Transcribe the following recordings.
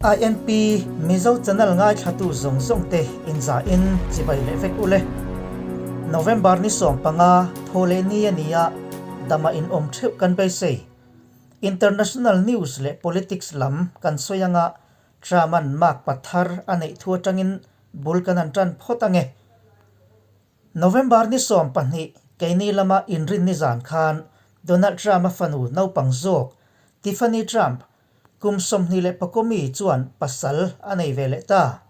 INP Mizo channel ngaithlatu zawng zawng te inza in chibai leh vek ule. November ni 15 thaw leh ni a ni a, dama in awm theuh kan beisei. International news leh politics lam kan sawi anga Truman mark pathar a neih thu atangin bul kan han tan phawt ange. November ni 12 keini lama inrin ni zan khan Donald Trump-a fanu naupang zawk Tiffany Trump kum 24 mi chuan pasal a nei ve leh ta.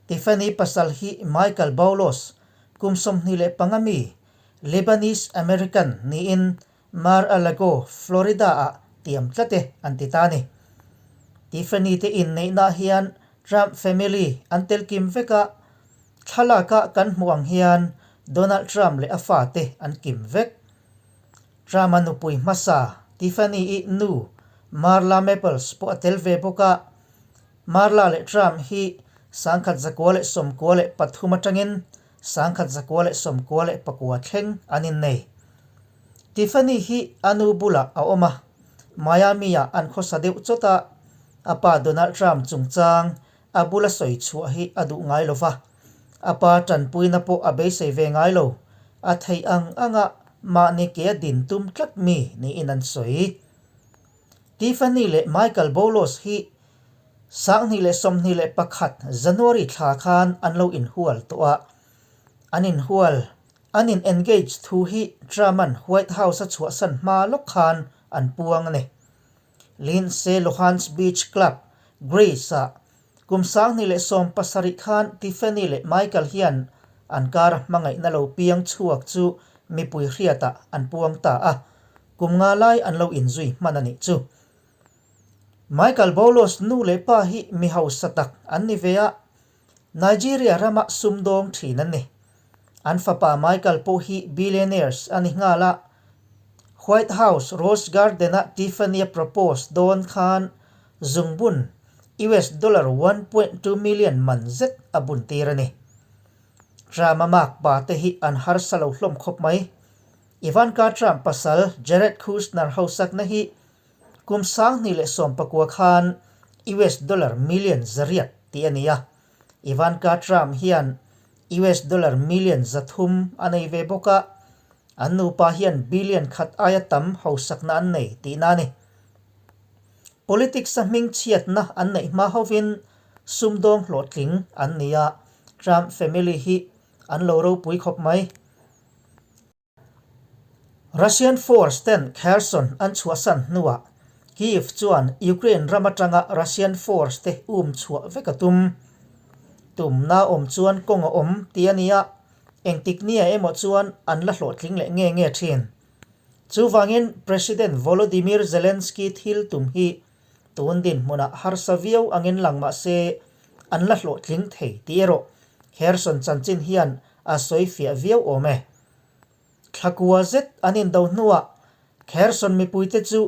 Tiffany pasal hi Michael Boulos kum 25 mi Lebanese American niin Mar-a-Lago, Florida-ah tiam tlat e an ti ta a ni. Tiffany te inneihnaah hian Trump family an tel kim vek a, Thlalaka kan hmuh ang hian Donald Trump leh a fate an kim vek. Trump-a nupui hmasa Tiffany-i nu Marla Maples pawh a tel ve bawk a. Marla leh Trump hi 1993 atangin 1994 thleng an innei. Tiffany hi a nu bulah a awm a, Miami-ah an khawsa deuh chawt a, a pa Donald Trump chungchang A bula sawi chhuah hi a duh ngai lo va, a pa tanpuina pawh a beisei ve ngai lo, a theih ang anga mahni ke a din tum tlat mi niin an sawi. Tiffany leh Michael Boulos hi 2021 January thla khan an lo inhual tawh a, an inhual, an in engage thu hi Trump-a'n White House a chhuahsan hma lawk khan an puang a ni. Lindsay Lohan's Beach Club, Greece-ah kum 2017 khan Tiffany leh Michael hian an kara hmangaihna lo piang chhuak chu mipui hriatah an puang ta a, kum nga lai an lo inzui hman a nih chu. Michael Boulos nu leh pa hi mi hausa tak an ni ve a, Nigeria rama sumdawng thin an ni. An fapa Michael pawh hi billionaires a ni nghal a, White House Rose Garden-a Tiffany a propose dawn khan zungbun US dollar 1.2 million man zet a bun tir a ni. Trump-a mark pa te hi an harsa lo hlawm khawp mai. Ivanka Trump pasal Jared Kushner hausakna hi Kum 2019 khan US dollar million 800 tih a ni a, Ivanka Trump hian US dollar million 300 a nei ve bawk a, an nupa hian billion khat aia tam hausakna an nei tihna a ni. Politics-a hmingchhiatna an neih hma hovin sumdawng hlawhtling an ni a, Trump family hi an lo ropui khawp mai. Russian force ten Kherson an chhuahsan hnuah Kyiv chuan Ukraine ram atanga Russian force te um chhuah vek a tum. Tumna awm chuan kawng a awm tih a ni a, engtik nia emaw chuan an la hlawhtling leh nge nge thin. Chuvangin President Volodymyr Zelensky thil tum hi tun dinhmunah harsa viau angin lang mah se an la hlawhtling thei tih erawh Kherson chanchin hian a sawi fiah viau awm e. Thlakua zet an indo hnuah Kherson mipuite chu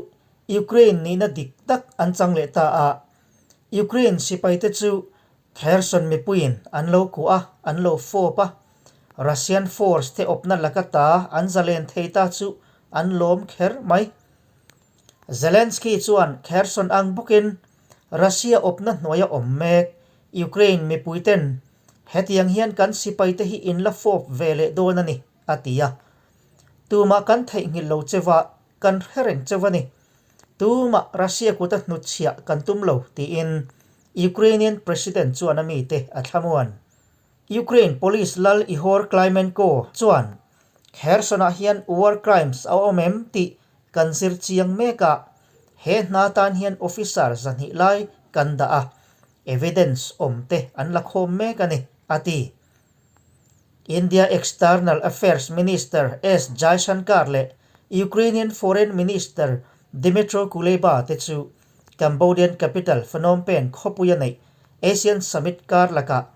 Ukraine nihna dik tak an chang leh ta a, Ukraine sipaite chu Kherson mipuiin an lo kuah a, an lo fawp a, Russian force te awpna laka ta an zalen thei ta chu an lawm kher mai. Zelensky chuan Kherson ang bawkin Russia awpna hnuaia awm mek Ukraine mipuiten Hetiang hian kan sipaite hi in la fawp ve leh dawn a ni, a ti a. Tumah kan theihnghilh lo cheuh a, kan hre reng cheuh a ni. Tumah Russia kuta hnutchhiah kan tum lo, tiin Ukrainian President chuan a mite a thlamuan. Ukraine Police lal Ihor Klymenko chuan Kherson-ah hian war crimes a awm em tih kan zir chiang mek a, he hna tan hian officer 200 lai kan dah a, Evidence awm te an la khawm mek a ni, a ti. India External Affairs Minister S Jaishankar leh Ukrainian Foreign Minister Dmytro Kuleba te chu Cambodian capital Phnom Penh khawpuia neih ASEAN Summit kar lakah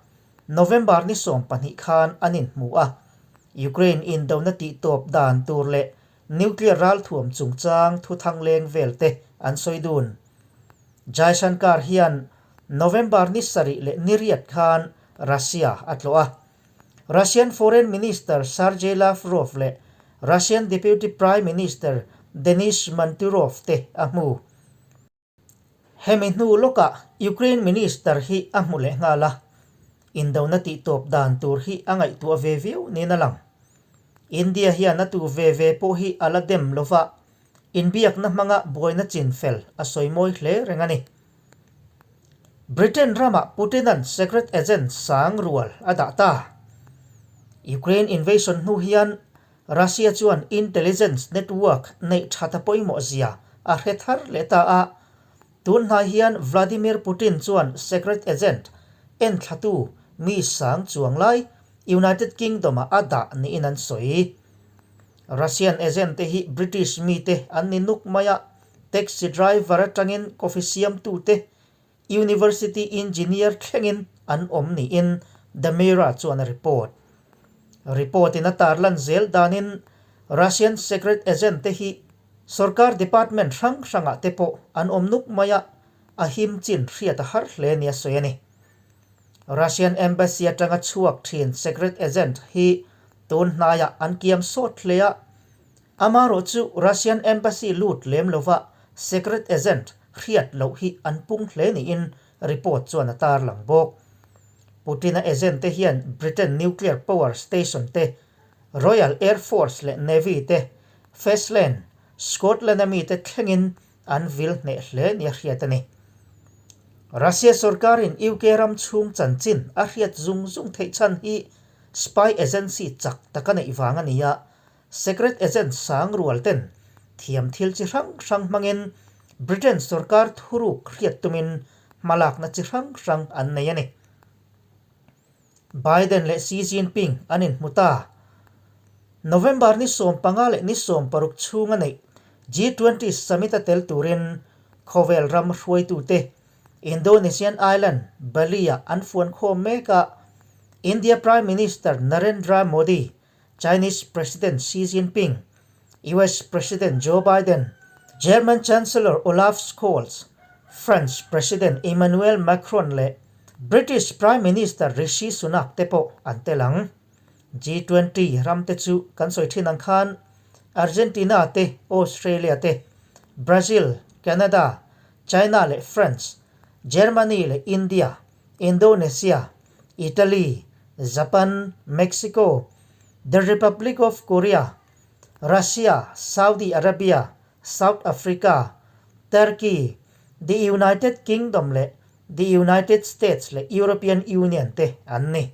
November ni 12 khan an inhmu a, Ukraine indona tihtawp dan tur leh nuclear ralthuam chungchang thuthang leng vel te an sawi dun. Jaishankar hian November ni 7 leh ni 8 khan Russia a tlawh a. Russian Foreign Minister Sergei Lavrov leh Russian Deputy Prime Minister Denis Manturov te a hmu. Hemi hnu lawkah Ukraine Minister hi a hmu leh nghal a, indona tihtawp dan tur hi a ngaihtuah ve viau niin a lang. India hian a tu ve ve pawh hi a la dem lova, inbiakna hmanga buaina chin fel a sawi mawi hle reng a ni. Britain ramah Putin-a'n secret agent sang rual a dah ta. Ukraine invasion hnu hian Russia chuan intelligence network neih that a pawimawh zia a hre thar leh ta a, tun hnai hian Vladimir Putin chuan secret agent enthlatu mi sang chuang lai United Kingdom-ah a dah niin an sawi. Russian agent te hi British mite an ni nuk mai a, taxi driver atangin coffee siamtute, University engineer thlengin an awm niin The Mirror chuan a report. Report in a tarlan zel danin Russian secret agent te hi sorkar department hrang hrangah te pawh an awm nuk mai a, a him chin hriat a har hle nia sawi a ni. Russian embassy atanga chhuak thin secret agent hi tun hnaiah an kiam sawt hle a, Amarawh chu Russian Embassy lut lem lova secret agent hriat loh hi an pung hle niin report chuan a tarlang bawk. Putin-a agent te hian Britain nuclear power station te, Royal Air Force leh Navy te, Faslane, Scotland-a mite thlengin an vil hneh hle nia hriat a ni. Russia sorkarin UK ram chhung chanchin a hriat zung zung theih chhan hi spy agency chak tak a neih vang a ni a, Secret agent sang rual ten thiam thil chi hrang hrang hmangin Britain sorkar thuruk hriat tumin hmalakna chi hrang hrang an nei a ni. Biden leh Xi Jinping an inhmu ta. November ni 15 leh ni 16 chhunga neih G20 summit a tel turin khawvel ram hruaitute Indonesian island Bali-ah an fuankhawm mek a, India Prime Minister Narendra Modi Chinese President Xi Jinping, US President Joe Biden, German Chancellor Olaf Scholz, French President Emmanuel Macron leh British Prime Minister Rishi Sunak te pawh an tel ang. G20 ram te chu kan sawi thin ang khan Argentina te, Australia te, Brazil, Canada, China leh France, Germany leh India, Indonesia, Italy, Japan, Mexico, The Republic of Korea, Russia, Saudi Arabia, South Africa, Turkey, The United Kingdom leh The United States leh European Union te an ni.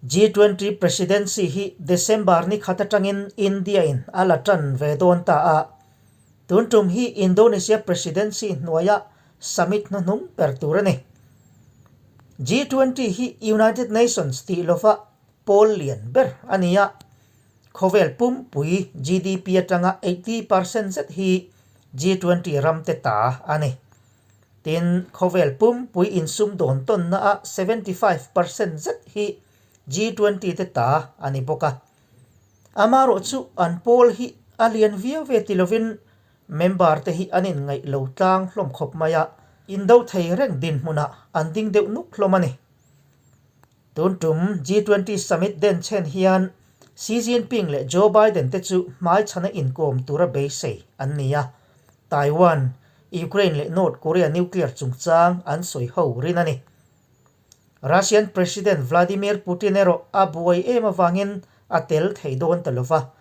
G20 Presidency hi December ni khat atangin India-in a la tan ve dawn ta a. Tun tum hi Indonesia Presidency hnuaia summit hnuhnung ber tur a ni. G20 hi United Nations tih lova pawl lian ber a ni a, khawvel pumpui GDP atanga 80% zet hi G20 ramte ta a ni. Tin, khawvel pumpui insumdawn tawnna a 75% zet hi G20 te ta a ni bawk a. Amarawh chu an pawl hi a lian viau ve ti lovin member te hi an inngaih lo tlang hlawm khawp mai a, indo thei reng dinhmunah an ding deuh nuk hlawm a ni. Tun tum G20 summit den chhen hian Xi Jinping leh Joe Biden te chu hmaichhana inkawm tura beisei an ni a, Taiwan, Ukraine leh North Korea nuclear chungchang an sawi ho rin a ni. Russian President Vladimir Putin erawh a buai em avangin a tel thei dawn ta lova,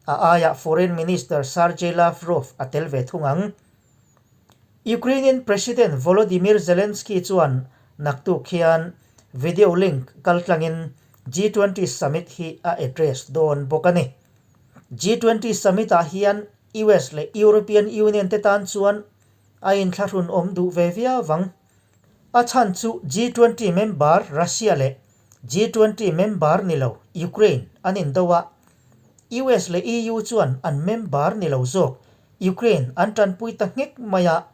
a aiah Foreign Minister Sergei Lavrov a tel ve thung ang. Ukrainian President Volodymyr Zelensky chuan naktuk hian video link kaltlangin G20 summit hi a address dawn bawk a ni. G20 summit ah hian US leh European Union te tan chuan a inthlahrun awm duh ve viau ang. A chhan chu G20 member Russia leh G20 member ni lo Ukraine an indo a, US leh EU chuan an member ni lo zawk Ukraine an tanpui ta nghek mai a.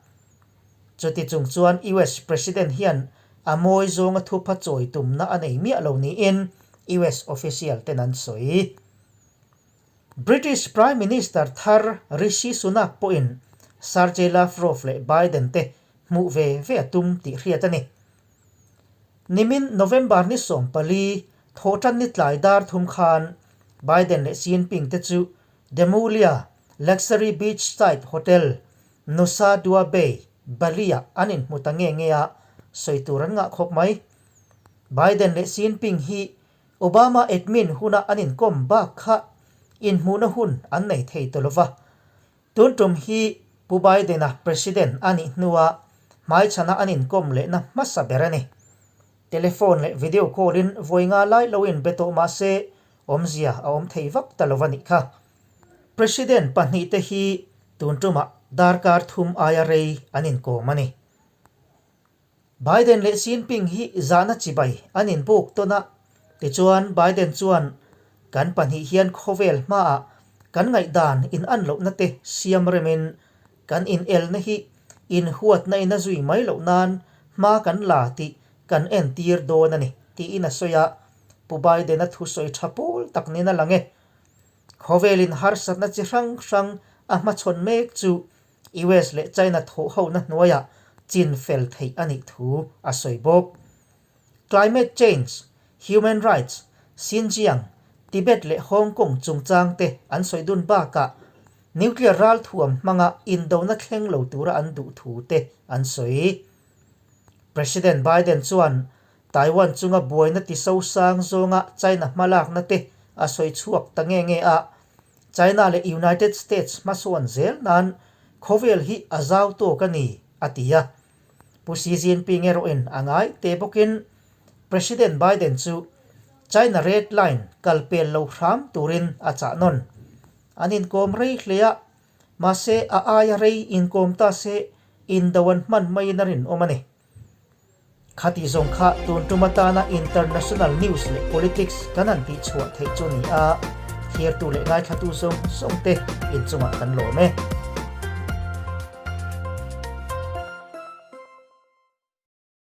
Chuti chung chuan US President hian a mawi zawnga thupha chawi tumna a nei miah lo niin US official ten an sawi. British Prime Minister thar Rishi Sunak pawhin Sergei Lavrov leh Biden te hmuh ve ve a tum tih hriat a ni. Nimin November ni 14, thawhtan ni tlai dar thum khan Biden leh Xi Jinping te chu The Mulia Luxury Beachside Hotel, Nusa Dua Bay, Bali-ah an inhmu ta nge nge a, sawi tur an ngah khawp mai. Biden leh Xi Jinping hi Obama admin huna an inkawm bak kha inhmuhna hun an nei thei ta lo va. Tun tum hi Pu Biden-a President a nih hnua hmaichhana an inkawm lehna hmasa ber a ni. Telephone leh video call-in vawi nga lai lo inbe tawh mah se awmzia a awm thei vak ta lo va nih kha. President pahnihte hi tun tumah darkar thum aia rei an inkawm a ni. Biden leh Xi Jinping hi zahna chibai an inbuk tawn a, tichuan Biden chuan kan pahnih hian khawvel hmaah kan ngaihdan in-an lohna te siam remin kan inelna hi inhuatna in a zui mai loh nan hma kan la tih kan entir dawn a ni tiin a sawi a, Pu Biden-a thusawi tha pawl tak niin a lang e. Khawvelin harsatna chi hrang hrang a hmachhawn mek chu US leh China thawhhona hnuaiah chin fel theih a nih thu a sawi bawk. Climate change, human rights, Xinjiang, Tibet leh Hong Kong chungchang te an sawi dun bakah nuclear ralthuam hmanga indona thleng lo tura an duh thu te an sawi. President Biden chuan Taiwan chunga buaina ti sosang zawnga China hmalakna te a sawi chhuak ta nge nge a, China leh United States hmasawn zel nan khawvel hi a zau tawk a ni, a ti a. Pu Xi Jinping erawhin a ngai te bawkin President Biden chu China Red Line kal pel lo hram turin a chah nawn. An inkawm rei hle a, mahse a aia rei inkawm ta se indo an hman maiin a rinawm a ni. Khati zawng kha tun tum atana international news leh politics kan han tih chhuah theih chu ni a, thirtu leh ngaithlatu zawng zawng te inchungah kan lawm e.